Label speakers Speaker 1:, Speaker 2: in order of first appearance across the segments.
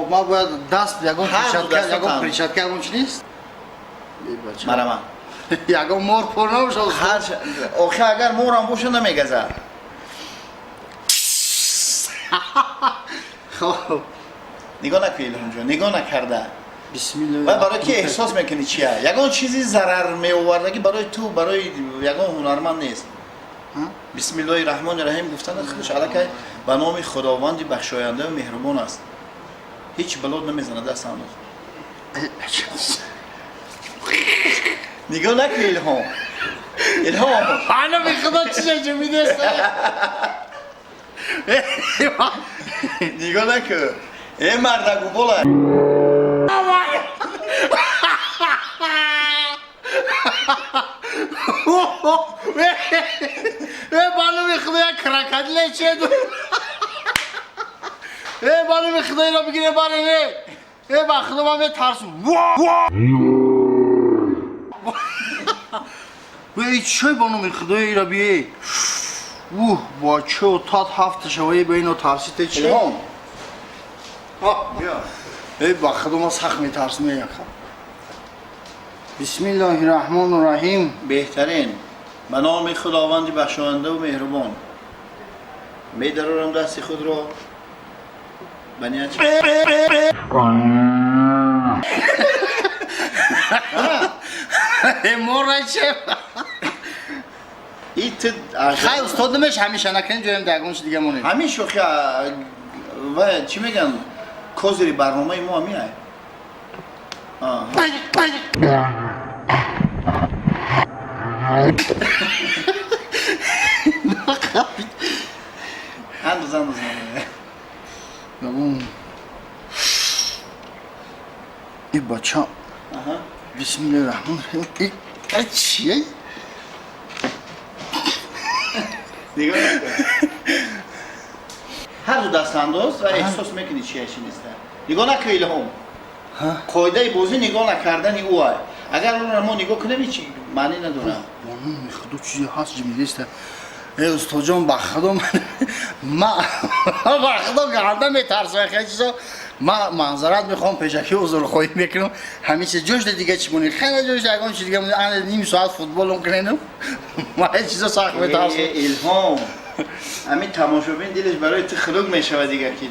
Speaker 1: Хоб, ман бояд даст ягон
Speaker 2: Ҳар ду
Speaker 1: перчатка,
Speaker 2: дастатан.
Speaker 1: ягон перчатка, ягон чи нест? Э, бача.
Speaker 2: Марама.
Speaker 1: Ягон мор пор набошад, устод.
Speaker 2: Ҳар охи агар морам боша, намегазад.
Speaker 1: Хоб.
Speaker 2: Нигоҳ накун, Илҳомҷон, нигоҳ накарда.
Speaker 1: Бисмиллоҳ.
Speaker 2: Ва барои ки эҳсос мекунӣ чия, ягон чизи зарар меовардагӣ барои ту, барои ягон ҳунарманд нест. Бисмиллоҳи раҳмони раҳим гуфтан худаш аллакай ба номи Худованди бахшояндаю меҳрубон аст. Ҳеҷ балод намезанад, даст андоз. Нигоҳ накун, Илҳом, Илҳом.
Speaker 1: Ана бихудо, чизе ҷумидест.
Speaker 2: Нигоҳ накун, э мардагу бола.
Speaker 1: Э, ба номи Худо, як крокодиле чеду. Э, ба номи Худо, иро бигире баре. Э, ба Худо, ман метарсум. Э, чой, ба номи Худо, ира бие. Уҳ, бачо, тат ҳафта шавае ба ино тарсите чи?
Speaker 2: Илҳом, биё.
Speaker 1: Э, ба Худо, ман сахт метарсум яка. Бисмиллоҳи раҳмони раҳим.
Speaker 2: Беҳтарин. Ба номи Худованди бахшояндаву меҳрубон медарорам дасти худро ба ният.
Speaker 1: Э, мора че?
Speaker 2: И ту
Speaker 1: Хай, устод, намеш ҳамеша накунем, ҷоем ягон чи дига монем.
Speaker 2: Ҳамин шӯхи ва чӣ мегӯянд, козири барномаи мо ҳамин ай. Андоз, андоз.
Speaker 1: Ягон и бача. Бисмиллоҳи раҳмони раҳим. Э, чие?
Speaker 2: Нигоҳ накун, ҳар ду даст андоз ва эҳсос мекунӣ чия, чи неста. Нигоҳ накун, Илҳом. Қоидаи бозӣ нигоҳ накардани ӯ ай. Агар онро мо нигоҳ кунем, ҳеҷ маънӣ надорад.
Speaker 1: Ба номи Худо, чизе ҳаст, ҷимидеста. Э, устодҷон, ба Худо, ма ба Худо ганда метарсам хеле чизо. Ма манзарат мехоҳам, пешакӣ узрхоҳӣ мекунам. Ҳамин чиз ҷошда дига чӣ монем? Хеле ҷошда ягон чи дига монем. Ана ним соат футболом кунем. Ма ҳеҷ чизо сахт метарсам.
Speaker 2: Э, Илҳом, ҳамин тамошобин дилаш барои ту хунук мешавад дигар, ки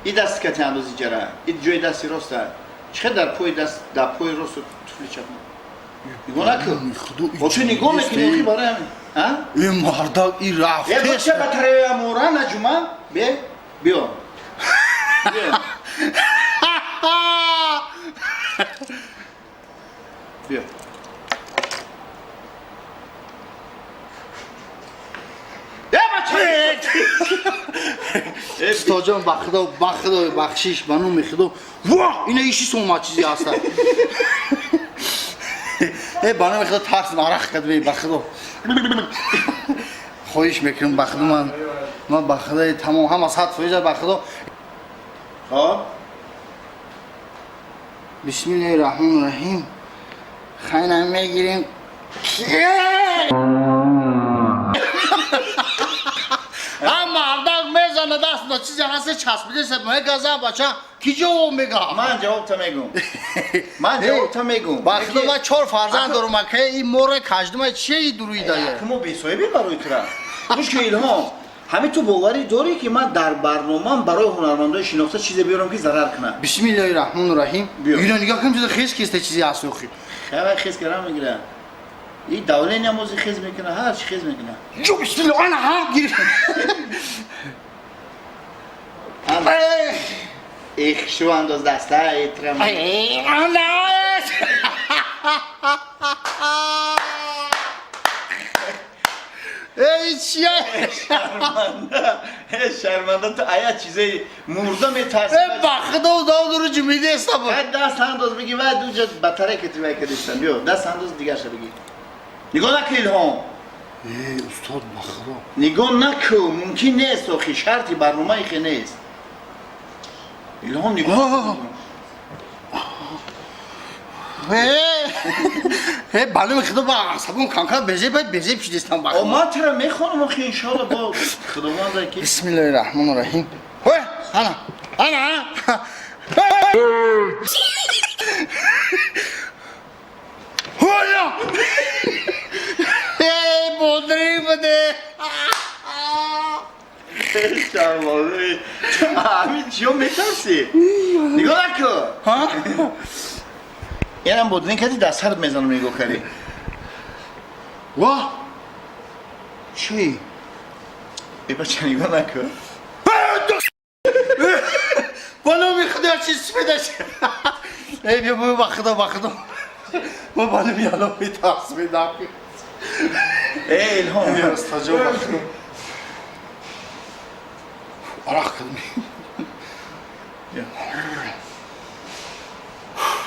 Speaker 2: и даст кати андози ҷара, и ҷои дасти роста чӣ хел дар пои даст, дар пои росту туфли чап. Нигоҳ накун.
Speaker 1: Худо.
Speaker 2: Бо ту нигоҳ мекунӣ охи, барои ҳамин а.
Speaker 1: Э, мардак, и
Speaker 2: Э,
Speaker 1: рафтест.
Speaker 2: бача, батарея мора наҷума бе, биё, биё, биё. Э, бача! Э,
Speaker 1: Устодҷон, ба Худо, ба Худо, бахшиш, ба номи Худо. Во, ина иши сома чизе ҳаста. Э, ба номи Худо, тарс марақ кард. Бе, ба Худо, хоҳиш мекунам, ба Худо, ман ба Худои тамом ҳама 100%, ба Худо.
Speaker 2: Хоб.
Speaker 1: Бисмиллоҳи раҳмони раҳим. Хайна мегирем. Ҳам мардак мезана даст ба чизе ҳаста, часпидеса, мегаза. Бача, ки ҷавоб мега?
Speaker 2: Ман ҷавобта мегӯм, ман ҷавобта мегӯм.
Speaker 1: Ба Худо, ман чор фарзанд дорам, ака, ин мора каждума чие дуруидае?
Speaker 2: Мо бесоҳибем барои тура. Гӯш ки, Илҳом, ҳамин ту боварӣ дорӣ, ки ман дар барномам барои ҳунармандои шинохта чизе биёрам, ки зарар кунад?
Speaker 1: Бисмиллоҳи раҳмони раҳим.
Speaker 2: Биё.
Speaker 1: Ино нигоҳ кун, чизе хес киста, чизе ҳаст охи.
Speaker 2: Хеле хез кардам мегира. И давление мози хез мекуна, ҳар чи хез мекуна.
Speaker 1: Ҷо, бисмиллоҳ, ана ҳа гирифт.
Speaker 2: Ихшу андоз даста итрам.
Speaker 1: Ана. Эй, чия?
Speaker 2: Шарманда, э, шарманда, ту ая чизаи мурда метарси.
Speaker 1: Э, ба Худо, додуру ҷумидеста бо.
Speaker 2: Э, даст андоз, биги ва дуҷа батарейка ти вай кадистам. Биё, даст андоз, дигарша биги. Нигоҳ накун, Илҳом.
Speaker 1: Э, устод, ба Худо.
Speaker 2: Нигоҳ накун, мумкин нест охи, шарти барномаи хе нест. Илҳом, нигоҳ.
Speaker 1: Э, ба номи Худо, ба асабон камкам безеб безеб шидистам, ба
Speaker 2: О,
Speaker 1: Худо.
Speaker 2: ман тура мехонам охи, иншоалло, бо Худованда ки.
Speaker 1: Бисмиллоҳи раҳмони раҳим. Ой, ана, ана, ана. Эй, бодрӣ буде.
Speaker 2: Шармоли. Ҳамин чиё метарсӣ? Нигоҳ накун. Инам бодрин кардӣ, дар сарат мезанам, нигоҳ кардӣ.
Speaker 1: Воҳ! Чӣ?
Speaker 2: Э, бача, нигоҳ накун.
Speaker 1: Ба номи Худо, чиз сифедаш. Эй, биё, ба Худо, ба Худо. Ма ба номи Аллоҳ метарсидам.
Speaker 2: Э, Илҳом.
Speaker 1: Эй, устодҷон, ба Худо. Арақ кардам.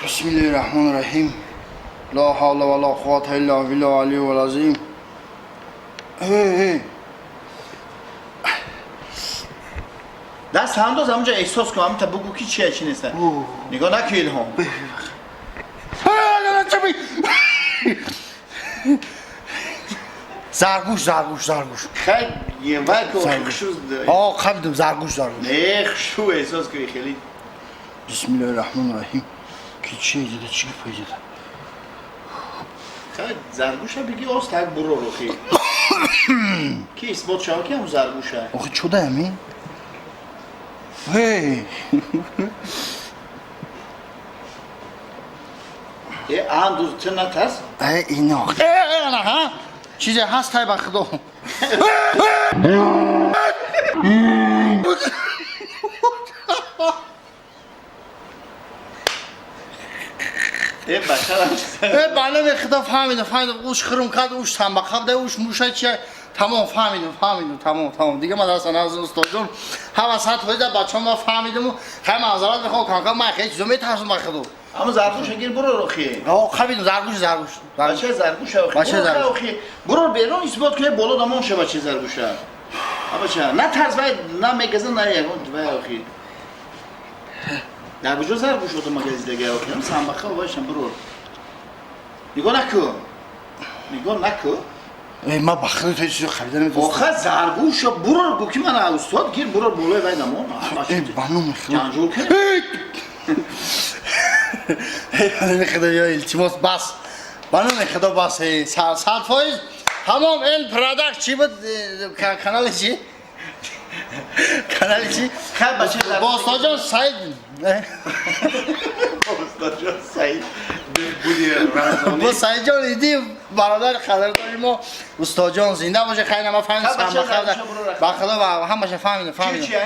Speaker 1: Бисмиллоҳи раҳмони раҳим. Ла ҳавла ва ла қуввата илла биллаҳи алийил азим. Эй, эй.
Speaker 2: Даст андоз, ҳамунҷа эҳсос кун, ҳаминта бугӯ ки чия, чи неста. Нигоҳ накун, Илҳом.
Speaker 1: Заргӯш, заргӯш, заргӯш.
Speaker 2: Хай, вай ку хушу.
Speaker 1: О, қабидум, заргӯш, заргӯш.
Speaker 2: Не, хушу эҳсос кун хеле.
Speaker 1: Бисмиллоҳи раҳмони раҳим. Ки чи иҷода, чӣ гап иҷода?
Speaker 2: Хай, заргӯша биги, оз так буро рухи. Ки исбот шава, ки ҳам заргӯша.
Speaker 1: Охи, чуда ами? Эй!
Speaker 2: Э, андоз, ту натарс.
Speaker 1: Э, ино. Э, ана, ҳа? Чизе ҳаст, тай, ба Худо.
Speaker 2: Э, бачарам.
Speaker 1: Э, ба номи Худо, фаҳмидам, фаҳмидам. Уш хирум кард, уш самбақаб уш муша чи. Тамом, фаҳмидам, фаҳмидам, тамом, тамом. Дига ман даста назд, устодҷон. Ҳава сад фоиза бачаҳо, ма фаҳмидаму. Хай, маъзарат мехоҳам, камкам ман хеле чизо метарсам, ба Худо.
Speaker 2: Ама заргӯша гир, буро рухи.
Speaker 1: О, қабидам, заргӯш, заргӯш.
Speaker 2: Бача заргӯша охи.
Speaker 1: Бача заргӯш.
Speaker 2: Охи. Буро берун, исбот кунӣ, боло дамон ша бача заргӯша. А бача, натарс, вай на мегаза, на ягон вай охи. Дар куҷо заргӯш одам магазидага охи? Ам самбаха вайшам буро. Нигоҳ накун. Нигоҳ накун.
Speaker 1: Эй, ма ба Худо, то чизо харида наметавонам.
Speaker 2: Охе, заргӯша буро, гу ки мана устод гир, буро болои вай дамон.
Speaker 1: Эй, ба номи Худо.
Speaker 2: Ҷанҷол кунӣ.
Speaker 1: Эй, ба номи Худо, ё илтимос, бас. Ба номи Худо, бас. Эй, 100%. Тамом, эн продакт чӣ буд? Канали чӣ? Канали чӣ?
Speaker 2: Хай, бача заргӯша.
Speaker 1: Бо устодҷон Саид.
Speaker 2: Устодҷон Саид буди Рамазонӣ.
Speaker 1: Бо Саидҷон иди, бародари қадрдори мо, устодҷон зинда боше. Хайр, ма фаҳмидам,
Speaker 2: Хай, бача заргӯша буро рахт.
Speaker 1: Ба Худо, ҳамаша фаҳмидам, фаҳмидам.
Speaker 2: Чи, чи?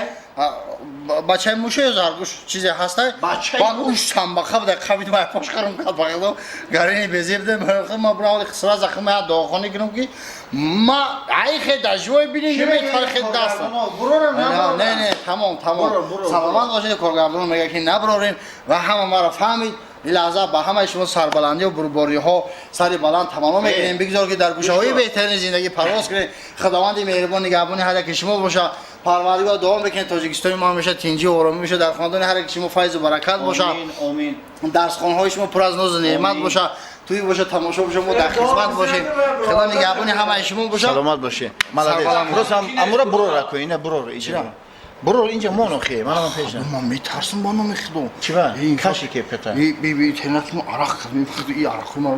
Speaker 1: Бачаи муша ё заргӯш чизе ҳастай?
Speaker 2: Бачаи
Speaker 1: Баъд
Speaker 2: муш?
Speaker 1: уш самбақа буда, қабидам, ай пош қарам кард, ба Худо. Гарини безеб де, ма бравали сразу хма я дохони кунам, ки ма ай хе дажвой бинин, метархе даста.
Speaker 2: Бурора, набурора.
Speaker 1: Не, не, тамом, тамом.
Speaker 2: Бурор, бурор.
Speaker 1: Саломат бошед, коргардон мега ки наброрем ва ҳама маро фаҳмид. Ин лаҳза ба ҳамаи шумо сарбаландию бурбориҳо, сари баланд таманно мекунем. Бигзор ки дар гӯшаҳои беҳтарини зиндагӣ парвоз кунед. Худованди меҳрибон нигаҳбони ҳар яки шумо боша. Парвардигор, дуо мекунед, Тоҷикистони мо ҳамеша тинҷӣ оромӣ боша, дар хонадони ҳар яки шумо файзу баракат боша.
Speaker 2: Омин, омин.
Speaker 1: Дарсхонҳои шумо пур аз нозу неъмат боша, тӯй боша, тамошо боша, мо дар хизмат бошем. Худо нигаҳбони ҳамаи шумо боша.
Speaker 2: Саломат бошӣ. Молодец.
Speaker 1: Сарбаланд.
Speaker 2: Просто амура бурора кун, ина бурора иҷа. Бурор инҷа моно хе, манам пешам.
Speaker 1: Ман метарсам, ба номи Худо.
Speaker 2: Чӣ ба?
Speaker 1: Эй,
Speaker 2: Каши кепета.
Speaker 1: Эй, би би тенак мо арақ кардем, Худо, и арақ ма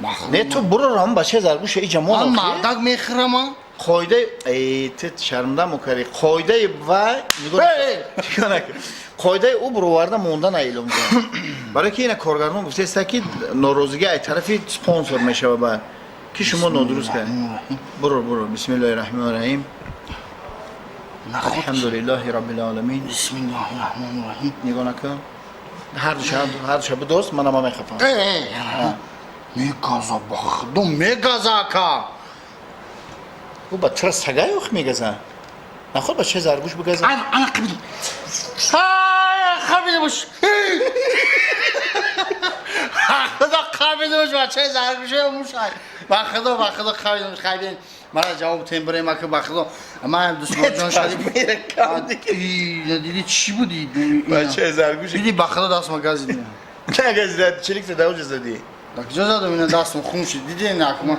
Speaker 1: махрум.
Speaker 2: Не, ту бурор, ам бача заргӯша иҷа моно
Speaker 1: Ман
Speaker 2: хе.
Speaker 1: мардак мехӯрам.
Speaker 2: Қоидаи, эй, ту шармда мукари. Қоидаи вай нигоҳ
Speaker 1: Эй!
Speaker 2: нигоҳ накун. Қоидаи ӯ буроварда монда наиломҷон. Барои ки ина коргардон гуфтааст, ки норозигӣ аз тарафи спонсор мешава, ба ки шумо нодуруст кард. Бурур, бурур. Бисмиллоҳи раҳмони раҳим. Алҳамдулиллоҳи роббил оламин.
Speaker 1: Бисмиллоҳи раҳмони раҳим.
Speaker 2: Нигоҳ накун. Ҳар ду шаб, ҳар ду шаб дост, манам мехапам.
Speaker 1: Эй, эй, мегаза, ба Худо, мегаза, ака.
Speaker 2: Ӯ ба чара сагай ох мегаза? Наход ба че заргӯш бигаза?
Speaker 1: Ана, ана, қабидум. Ай, қабидумуш. Худо, қабидумуш, бачаи заргӯша ё мушай. Ба Худо, ба Худо, қабидумуш, қабидем. Мара ҷавоб тем бирем, ака, ба Худо. Ман дӯстҷон Шариф. Диди, чӣ буди?
Speaker 2: Бачаи заргӯш.
Speaker 1: Диди, ба Худо, дастма газид.
Speaker 2: Нагазида, челик та даоҷа задӣ.
Speaker 1: Дар куҷо задам? Ина дастам хун шуд. Диди, накма.